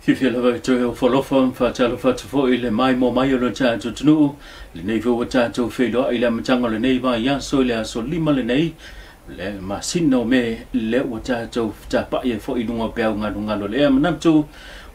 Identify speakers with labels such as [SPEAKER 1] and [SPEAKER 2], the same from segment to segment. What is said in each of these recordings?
[SPEAKER 1] Fiafia lava e toe ofo alofa ma faatalofa atu foi i le maimoa mai o le tatou atunuu. Lenei foi ua tatou feiloai i le amataga o lenei vaiaso i le aso 5 lenei, le masina o Me, lea ua tatou tapa'i ai foi i luga o peau galugalu o le ea. Manatu ua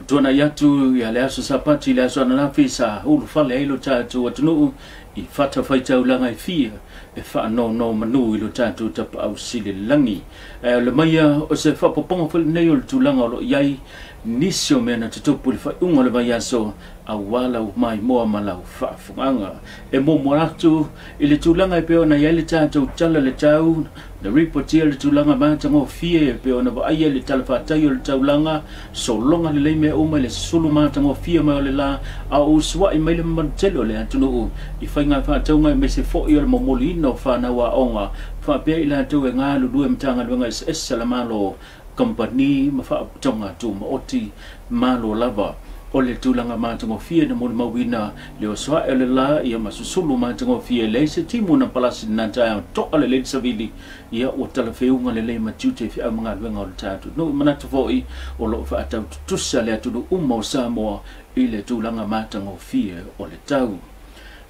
[SPEAKER 1] tuanai atu ia le aso Sapati, le aso ananafi sa ulufale ai lo tatou atunuu i fatafaitaulaga e fia e faanonomanu i lo tatou Tapaau Silelagi. Ae o le maia o se faapopoga foi lenei o le tulaga o lo o i ai nisi o mea na tutupu i le faaiuga o le vaiaso aua lau maimoa ma lau faafogaga. E muamua atu i le tulaga e pei ona i ai le tatou tala le tau na ripotia le tulaga matagofie e pei ona vaaia le talafatai o le taulaga sologa lelei mea uma i le susulu matagofie mai o le la, a o usua'i mai le mamalu tele o le atunuu i faiga faatauga aemaise foi o le momoliina o fanau aoga faapea i latou e galulue Matagaluega eseese a le Malo, kamupani ma faaputoga tumaoti malo lava. O le tulaga matagofie na molimauina le oso ae o le la ia ma susulu matagofie, leai se timu na palasi lena taeao, to'a lelei le savili ia ua talafeuga lelei ma tiute feau ma galuega o le tatou nuu. Manatu foi o loo faataututusa le atunuu uma o Samoa i le tulaga matagofie o le tau.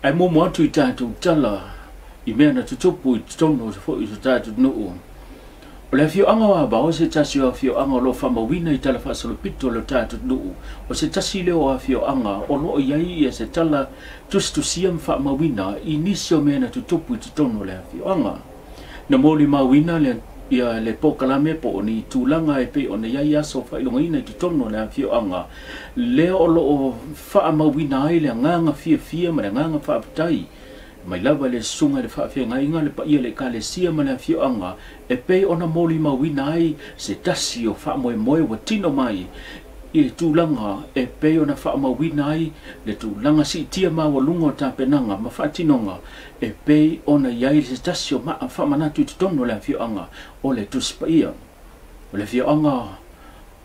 [SPEAKER 1] Ae muamua atu i tatou tala i mea na tutupu i totonu foi o so tatou nuu. O le afioaga o Avao se tasi o afioaga o loo faamauina i tala faasolopito o le tatou nuu, o se tasi lea o afioaga o loo i ai ia se tala tusitusia ma faamauina i nisi o mea na tutupu i totonu o le afioaga. Na molimauina le ia le polokalame po o ni tulaga e pei ona i ai aso faailogaina i totonu o le afioaga lea o loo faamauina ai le agaga fiafia ma le agaga faafetai mai lava le susuga i le faafeagaiga, le paia le ekalesia ma le afioaga, e pei ona molimauina ai se tasi o faamoemoe ua tino mai i le tulaga e pei ona faamauina ai le tulaga siitia maualuga o tapenaga ma faatinoga e pei ona i ai se tasi o maa faamanatu i totonu o le afioaga o le Tusi Paia. O le afioaga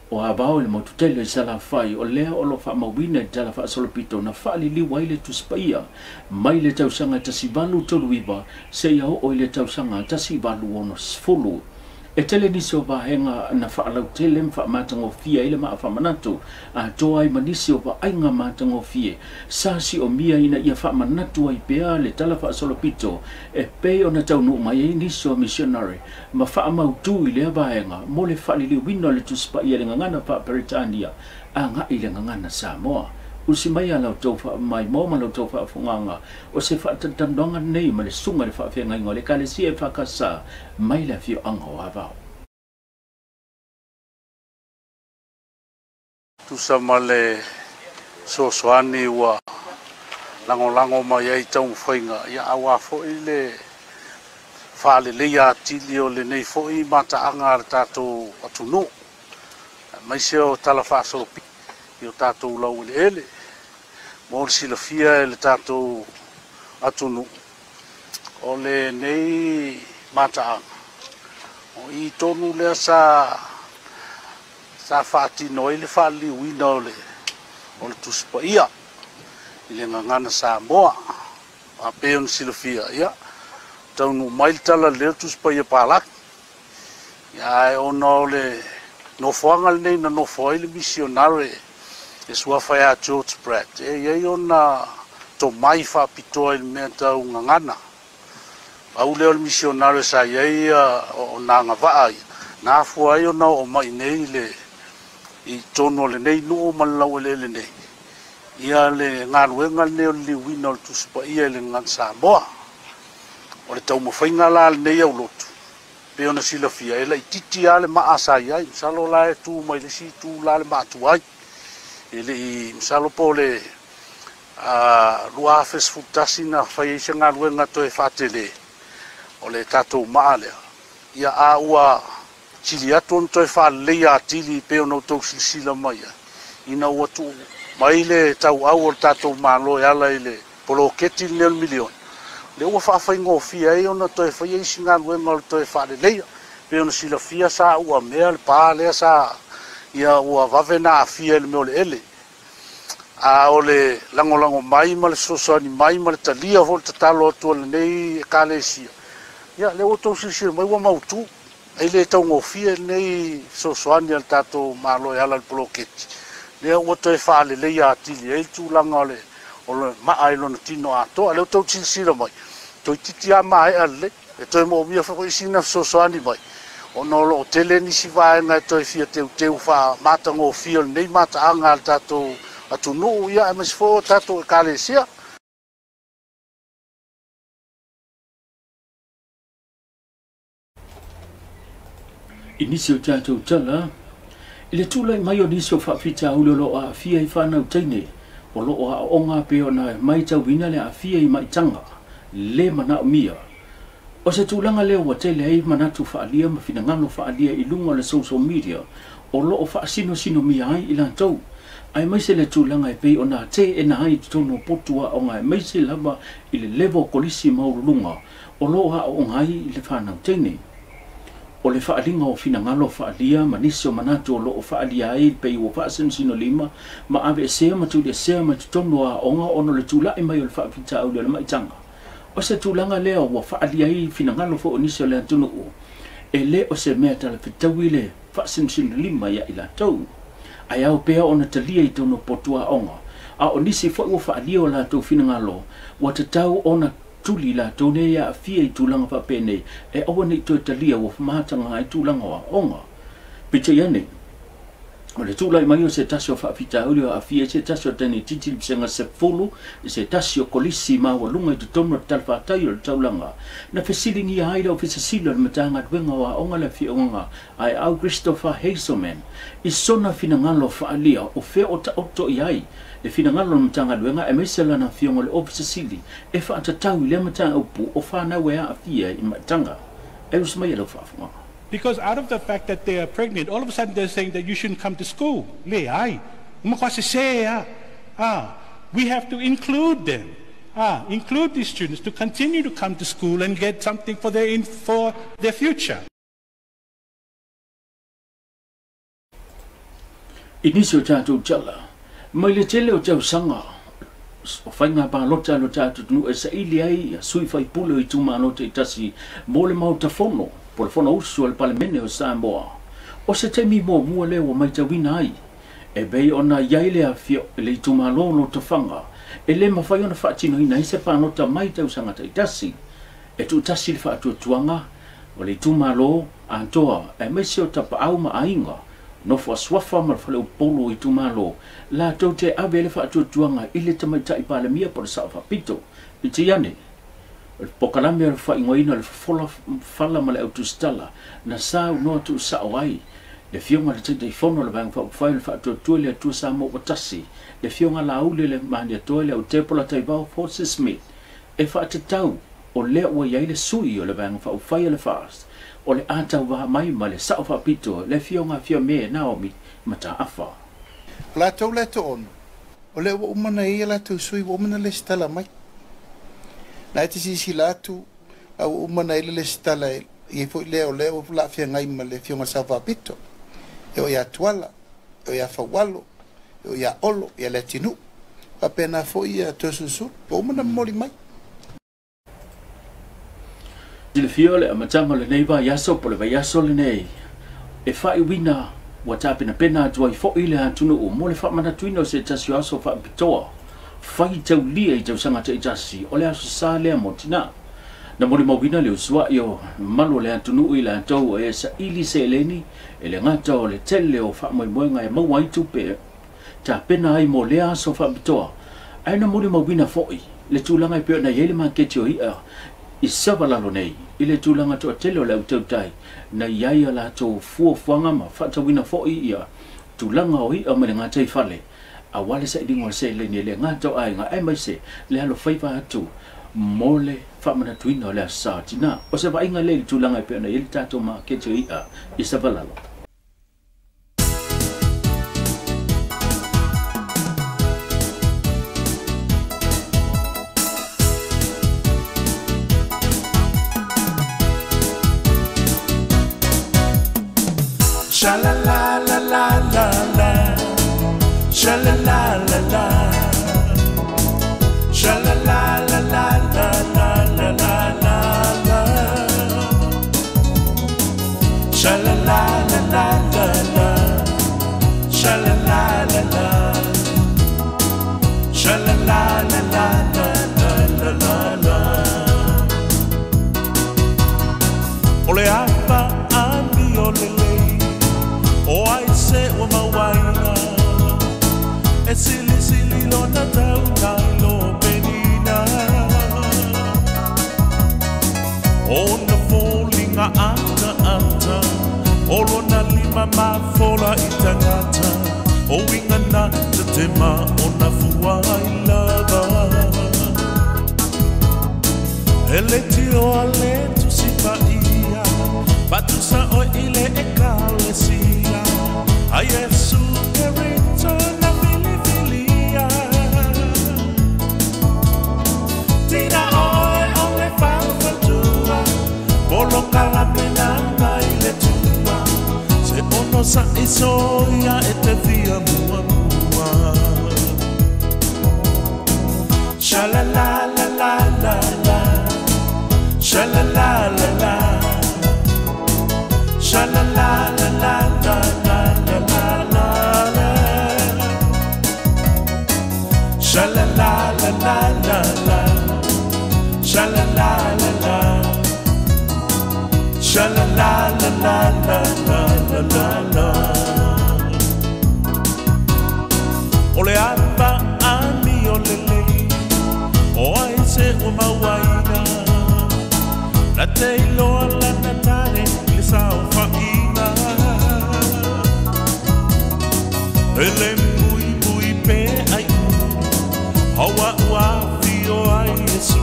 [SPEAKER 1] o Avao i le motu tele i Salafai, o lea o lo faamauina i le tala faasolopito na faaliliu ai le Tusi Paia mai le tausaga 1839 seia oo i le tausaga 1860. E tele nisi o vaega na faalautele ma faamatagofie ai le maa faamanatu atoa ai ma nisi o vaaiga matagofie sa siomia ina ia faamanatu ai pea le tala faasolopito e pei ona taunuu mai ai nisi o missionary ma faamautu i lea vaega mo le faaliliuina o le Tusi Paia i le gagana faa-Peretania agai le gagana Samoa. Usi mai a lau tou faamaimoa ma lau tou faafogaga o se faatalatalanoaga nei ma le susuga i le faafeagaiga o le Ekalesia EFKS mai le afioaga o Avao.
[SPEAKER 2] Tusa ma le fesoasoani ua lagolago mai ai taumafaiga ia aua foi le faaleleia atili o lenei foi mataaga a le tatou atunuu, aemaise o tala faasolopito i o tatou laueleele. Mo le silafia e le tatou atunuu, o lenei mataaga o i tonu lea sa faatino ai le faaliliuina o le Tusi Paia i le gagana Samoa. A pei ona silafia, ia taunuu mai le tala lelei o le Tusi Paia Palaki. Ia ae ona o le nofoaga lenei na nofo ai le misionare e suafa ia George Pratt, e i ai ona tomai faapitoa i le mea tau gagana. Pau lea o le misionare sa i ai o na agavaa ia, na afua ai ona oo mai nei i totonu o lenei nuu ma le laueleele nei, ia le galuega lenei o le liuina o le Tusi Paia i le gagana Samoa. O le taumafaiga la lenei aulotu, pei ona silafia, e laitiiti lava le maa sa i ai, masalo la e tu mai le isi itu la le maa tuai. E le i masalo po o le 2011 na fai ai se galuega toe faatele o le tatou maa lea. Ia a ua sili atu ona toe faaleleia atili pei ona outou silasila mai ai, ina ua tuu mai le tauau o le tatou Malo e ala i le poloketi lenei o le miliona, lea ua faafaigofie ai ona toe faia isi galuega o le toe faaleleia. Pei ona silafia sa uamea le pa lea sa ia ua vave na aafia i le mea o le ele. A o le lagolago mai ma le fesoasoani mai ma le talia foi o le tatalo atu a lenei ekalesia, ia lea ua outou silasila mai ua mautu. E le taugofie lenei fesoasoani a le tatou Malo e ala i le poloketi. Lea ua toe faaleleia atili ai le tulaga o le maa i lona tino atoa. Lea ua tou silasila mai, toeitiiti lava maea lelei, e toe moomia foi sina fesoasoani mai, ona o loo tele nisi vaega e toe fia teuteu faamatagofie o lenei mataaga a le tatou atunuu, ia aemaise foi o tatou ekalesia.
[SPEAKER 1] I nisi o tatou tala, i le tulai mai o nisi o faafitauli o loo aafia i fanau teine, o loo aooga pei ona matauina le aafia i maitaga le manaomia. O se tulaga lea ua tele ai manatu faaalia ma finagalo faaalia i luga o le social media o loo faasinosinomia ai i latou, aemaise le tulaga e pei ona teena ai i totonu o potu aoga, aemaise lava i le level o kolisi maualuluga o loo aooga ai i le fanau teine. O le faaliga o finagalo faaalia ma nisi o manatu o loo faaalia ai pei ua faasinosinolima ma aveesea ma tuliesea ma totonu o aoga ona o le tulai mai o le faafitauli o le maitaga. O se tulaga lea ua faaalia ai finagalo foi o nisi o le atunuu, e le o se mea talafetaui le faasinosinolima ia i latou, ae ao pea ona talia i totonu o potu aoga. A o nisi foi ua faaalia o latou finagalo, ua tatau ona tuli latou nei aafia i tulaga faapenei, e aua nei toe talia ua mataga ai tulaga o aoga. Peitai ane, o le tulai mai o se tasi o faafitauli o aafia i se tasi o teine itiiti i le vasega 10 i se tasi o kolisi maualuga i totonu o le talafatai o le taulaga, na fesiligia ai le Ofisa Sili o le Matagaluega o Aoga le Afioga Aeau Christopher Hazelman i sona finagalo faaalia o fea o taoto i ai le finagalo o le Matagaluega aemaise lana afioga o le Ofisa Sili e faatatau i lea mataupu o fanau e aafia i maitaga. E uso mai e lau faafofoga.
[SPEAKER 3] Because out of the fact that they are pregnant, all of a sudden they're saying that you shouldn't come to school. Leai. We have to include them. Include these students to continue to come to school and get something for their future.
[SPEAKER 1] I nisi o tatou tala, mai le tele o tausaga o faiga palota lo tatou atunuu e saili ai ia sui faipule o itumalo taitasi mo le Maota Fono, po le Fonousu a le Palemene o Samoa. O se taimi muamua lea ua matauina ai, e pei ona i ai le afio le itumalo o Lotofaga, e le mafai ona faatinoina ai se palota mai tausaga taitasi. E tuutasi le faatuatuaga o le itumalo atoa, aemaise o tapaau ma aiga, nofo asuafa ma le faleupolu o itumalo, latou te ave le faatuatuaga i le tamaitai palemia po o le sao faapito. Peitai ane, o le pokalame o le faaigoaina o le fofola fala ma le autusitala na saunoa tuusao ai le afioga i le Taitaifono o le Vaega Faaupufai o le Faatuatua i le Atua Samoa ua tasi, le afioga Laauli le Malietoa i le Autepola Taivao Forces Smith, e faatatau o lea ua i ai le sui o le Vaega Faaupufai o le FAST o le atauvā mai ma le sao faapito le afioga Fiame Naomi Mataafa.
[SPEAKER 4] O latou le to'ono, o lea ua uma ona i ai a latou sui ua uma ona lesitala mai. Na e te silasila atu, a ua uma ona i ai le lesitala i ai foi lea o lea ua laafeagai ma le afioga sao faapito. E o ia Tuala, e o ia Faualo, e o ia Olo, ia le atinuu. Faapena foi ia Toeolesulusulu, ua uma ona momoli mai.
[SPEAKER 1] Silafia o le amataga o lenei vaiaso po o le vaiaso lenei e faaiuina ua tapenapena atu ai foi le atunuu mo le faamanatuina o se tasi o aso faapitoa faitaulia i tausaga taitasi o le aso sa lea mo tinā. Na molimauina le usuai o mamalu o le atunuu i latou e saili seleni e le gata o le tele o faamoemoega e maua ai tupe tapena ai mo lea aso faapitoa, ae na molimauina foi le tulaga e pei ona i ai le maketi o i'a i Savalalo nei i le tulaga toatele o le autautai na i ai a latou fuafuaga ma faatauina foi ia tulaga o i'a ma le gataifale aua le sailiga o le seleni e le gata o aiga aemaise le alofaiva atu mo le faamanatuina o le aso sa tinā. O se vaaiga lea i le tulaga e pei ona i ai le tatou maketi o i'a i Savalalo.
[SPEAKER 5] Sha la la la la la la, sha la la la la, sha la la la la la la la la la la, sha la la la la la la, sha la la. la la. Sha la la la la la la la la. O le apa ami o lele, o ai se ua mauaina, e sili sili lona tau nai lo penina. O na fōlinga ata ata, o lona lima mafola i tangata, o inga na te tema o na fua i lava. Ele tio a le tusipa ia, patusa o ile e kalesia, a Yesu Kerito na filifilia. Tina oe o le faufatua, polo kalapena mai le tua, se ono sa isoia e te fia mua mua. Sha la la la la la la, sha la la la la, sha la la la la la la la la la, sha la la la la la la, sha la la la la, sha la la la la la la la la. O le apa ami o lele, o ai se ua mauaina, na te iloa lana tane i le sao whainga. Ele mui mui pe ai u, haua ua fio ai Yesu,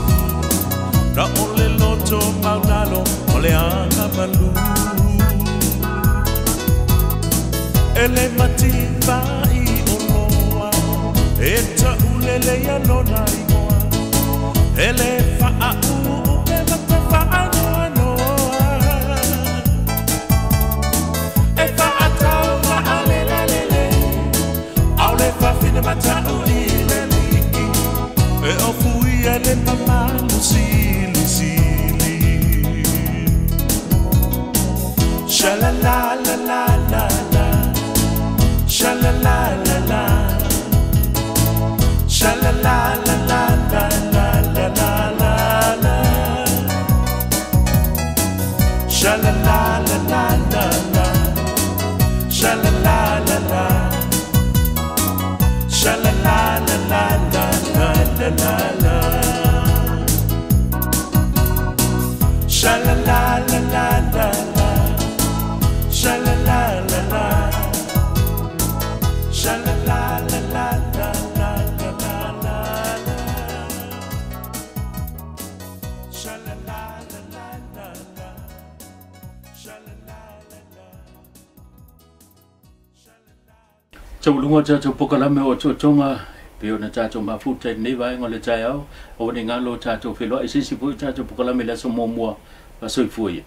[SPEAKER 5] na ole loto maunalo o le anga malu. Ele mativa i oloa, e taulele ia lona imoa, ele whaa uu pe mata whaanoa noa. E whaa tau maa lele lele, au le whawhina matau i le lii, e ofu ia le mamalu sili sili. Sha la la la la la la, sha la la la la, sha la la la la la la la la la, sha la la la la la la, sha la la la la, sha la la la la la la la la, sha la la la la la la, sha la la la la, sha la la la la la la la la la, sha la la la la la la, sha la la la la.
[SPEAKER 1] Tau lunga tātou pokalame o tōtonga, pe o na tātou mafuta i nei vaenga le tai au, o ne ngalo tātou wheloa, e sisi pui tātou pokalame le aso mua mua, a soifua ia.